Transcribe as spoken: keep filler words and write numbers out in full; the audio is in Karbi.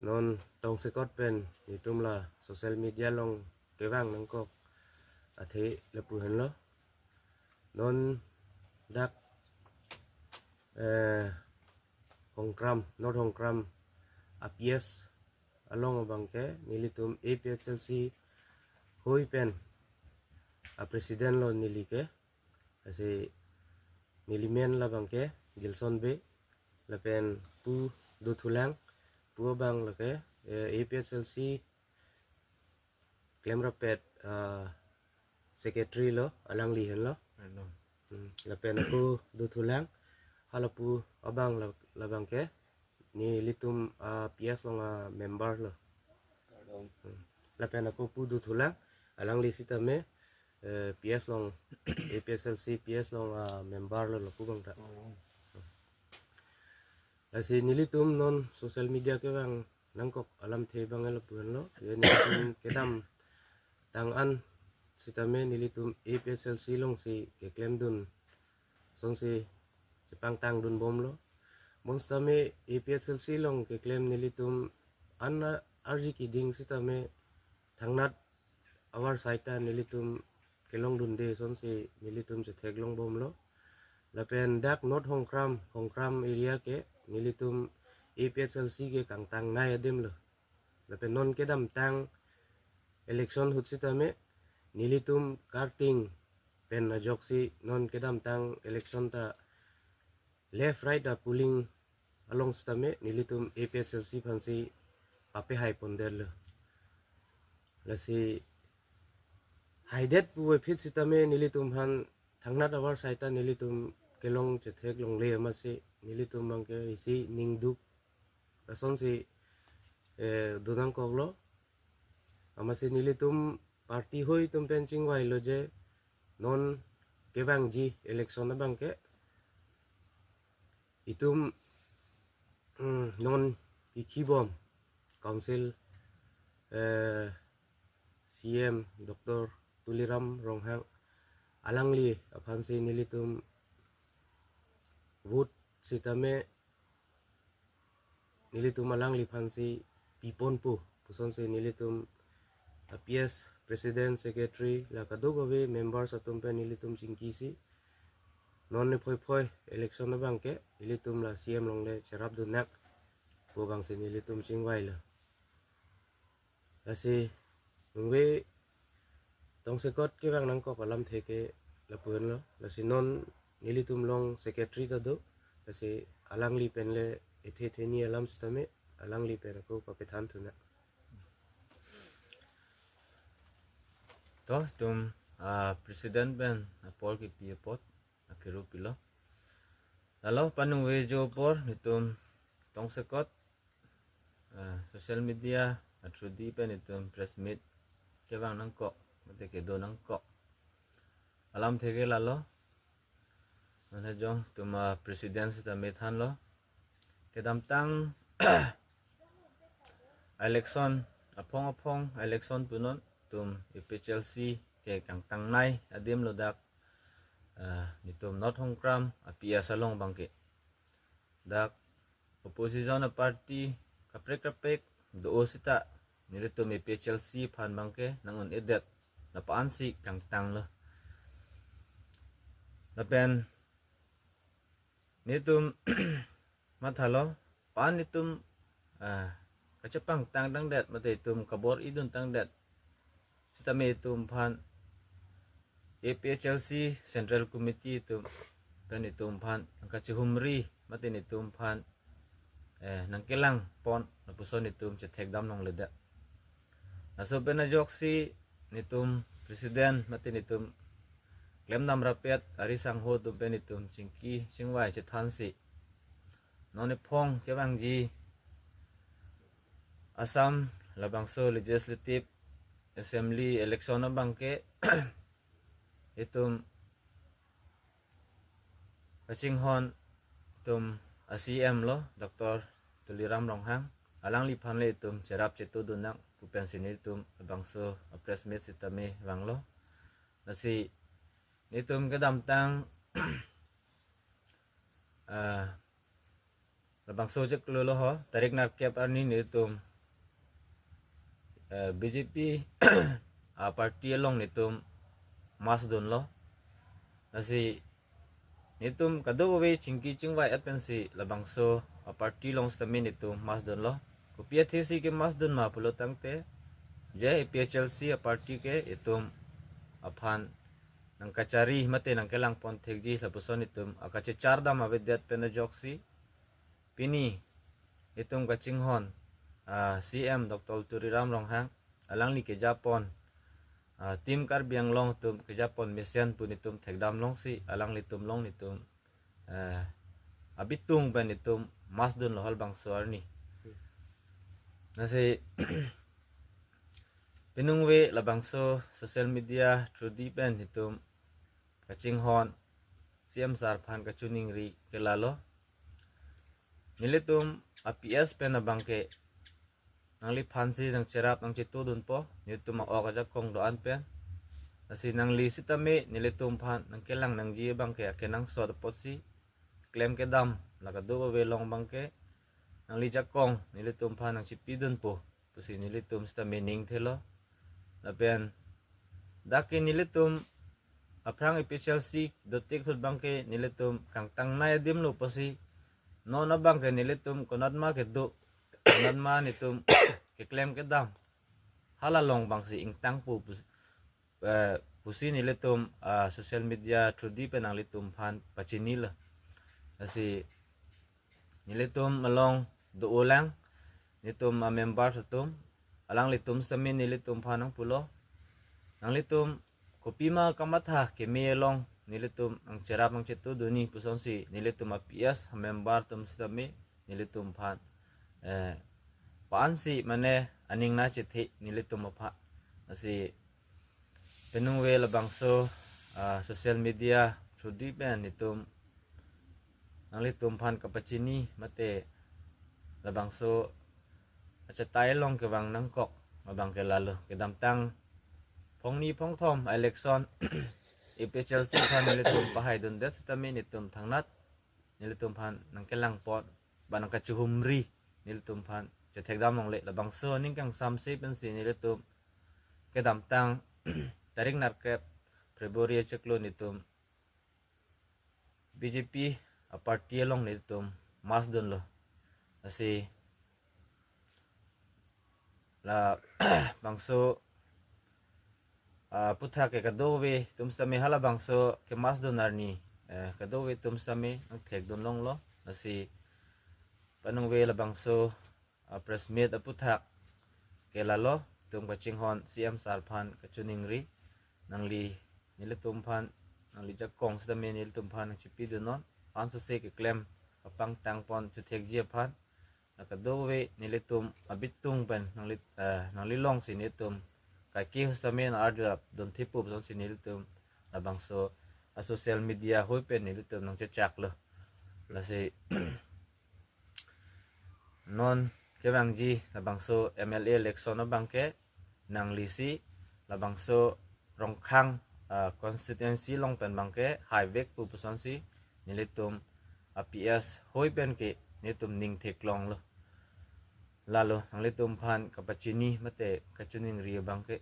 Non tongsekot pen itum la social media along kevang nangkok athe lapu henlo. Non dak eh, Hongkram, North Hongkram a P S along abangke nelitum A P H L C hoi pen a president lo neli ke. Lasi neli men labangke Gilson Bey, lapen pu dothulang, pu abang lake eh, A P H L C klemrapet ah, secretary lo, alangli henlo. Ano. Hmm, lapen ako dothulang, hala pu abang la- labangke nelitum ah, P S along a member lo. Pardon. Hmm. Lapen ako pu dothulang, alangli sitame eh, P S along A P H L C P S along a member lo, lapu abang ta. Oh. Lasi nelitum non social media kevang nangkok alamthe abang lapu henlo. Ya nelitum kedamtang an sitame nelitum A P H L C alongsi keklemdun, sonsi chepangtangdun bomlo. Bonsitame A P H L C along keklem nelitum an arji keding sitame thangnat avar saita nelitum kelongdunde, sonsi nelitum chetheklong bomlo. Lapen dak North Hongkram, Hongkram area ke nelitum A P H L C ke kangtangnei adim lo. Lapen non kedamtang election ahut sitame nelitum karting pen ajoksi non kedamtang election ta left right a polling along sitame nelitum A P H L C aphansi papehai pondetlo. Lasi haidet puvoiphit sitame nelitum aphan thangnat avar saita nelitum kelong chetheklongle, amatsi nelitum abangke isi ningduk asonsi eh, donangkoklo. Amatsi nelitum party hoi atum pen chingvailo je non kevangji election abangke itum mm, non ikhibom council eh, C M Doctor Tuliram Ronghang, alangli aphansi nelitum vote sitame nelitum alangli aphansi piponpo pusonsi nelitum a P S president, secretary la kadokave members atum pen nelitum chingkisi non ne phoi phoi election abangke ilitum la C M along le cherapdun nang pu abangsi nelitum chingvailo. Lasi nungve tongsekot kevang nangkok alamthe ke lapu henlo. Lasi non nelitum along secretary ta do. Lasi alangli pen le ethe theni alam sitame alangli pen ako papethan thu nang. To, itum ah, president pen apor kipi apot akiru pilo. Lalo panung vejo apor itum tongsekot ah, social media a through di pen itum press meet kevang nangkok, mate kedo nangkok alamthe ke lalo. Mane jong itum ah, president sitame thanlo. Kedamtang election, aphong aphong election punon itum A P H L C ke kangtangnei adim lo dak ah, itum North Hongkram a P S along abangke. Dak opposition a party kaprek kaprek do sita nelitum A P H L C aphan abangke nang-un-edet lapu-ansi kangtanglo. Lapen nelitum mathalo, pan itum ah, kachepangtang tangdet mate itum kabor-idun tangdet sitame itum aphan A P H L C Central Committee itum pen itum aphan nangkachihumri mate itum aphan eh, nangkelangpon lapuson itum chethekdam longledet. Laso pen ajoksi itum president mate itum klemdam rapet ari sangho atum pen itum chingki chingvai chethansi non iphong kevangji Assam labangso Legislative Assembly election abangke itum kachinghon itum a C M lo Doctor Tuliram Ronghang, alangliphan le itum cherap chetudun nang pu pensi nelitum labangso a press meet sitame vanglo. Lasi nelitum kedamtang ah, labangso chiklo lo ho, tarik nerkep arni nelitum eh, B J P a party along netum merge dunlo. Lasi netum kadokave chingki chingvai et pensi labangso a party along sitame netum merge dunlo. Kopi athesi ke merge dun ma pulo tangte, je A P H L C a party ke itum aphan nangkachari mate nangkelangpon thekji lapuson itum akachechar dam avedet pen ajoksi, pini itum kachinghon, ah, C M Doctor Tuliram Ronghang, alangli kejapon, ah, Team Karbi Anglong atum kejapon mesen pu netum thekdam longsi, alanglitum along netum, eh, abitung pen netum merge dunlo halabangso arni. Lasi peningve labangso social media through di pen netum kachinghon C M sir aphan kachiningri ke lalo. Nelitum a P S pen abangke nangliphansi nangcherap nangchetu dunpo, nelitum a-ok ajakong do-an pen. Lasi nangli sitame nelitum aphan nangkelang nangji abangke akenangsot apotsi klem kedam la kadokave along abangke nangli jakong nelitum aphan nangchepi dunpo pusi nelitum sitame ning thelo. Lapen dak ke nelitum aphrang A P H L C dotik ahut abangke nelitum kangtangnei adim lo pusi, non abangke nelitum konatma kedo, konatma netum keklem kedam hala along abangsi ingtangpo pus-, eh, pusi nelitum, ah, social media through di pen nanglitum aphan pachinilo. Lasi nelitum along do-olang, netum a member atum, alanglitum sitame nelitum aphan nangpulo, nanglitum kopima kamatha keme along nelitum nangcherap nangchetu dunji pusonsi nelitum a P S a member atum sitame nelitum aphan, eh, pa-ansi mane aning nangchethe nelitum aphan. Lasi peningve labangso, ah, social media through di pen netum nanglitum aphan kapachini mate labangso achetai along kevang nangkok abangke lalo, kedamtang phongni phongthom election A P H L C aphan nelitum pahai dundet sitame netum thangnat nelitum aphan nangkelangpon ba nangkachihumri nelitum aphan chethekdam longle. Labangso aning kangsamse pensi nelitum kedamtang tarik nerkep February achiklo netum B J P a party along netum merge dunlo. Lasi labangso, ah, aputhak ke kadokave atum sitame halabangso ke merge dun arni, eh, kadokave atum sitame nangthek dun longlo. Lasi peningve labangso, ah, press meet aputhak ke lalo, itum kachinghon C M sir aphan kachiningri, nangli nelitum aphan, nangli jakong sitame nelitum aphan nangchepi dunnon, ansose keklem kapangtangpon chethekji aphan, la kadokave nelitum abitung pen nangli, eh, nangli longsi netum kaike sitame nang-arjudap dun thipo pusonsi nelitum labangso a social media hui pen nelitum nangchechaklo. Lasi non kevangji labangso M L A election abangke nanglisi labangso Rongkhang, ah, constituency along pen abangke haivekpo pusonsi nelitum a P S hui pen ke netum ning theklonglo. Lalo nanglitum aphan kapachini mate kachiningri abangke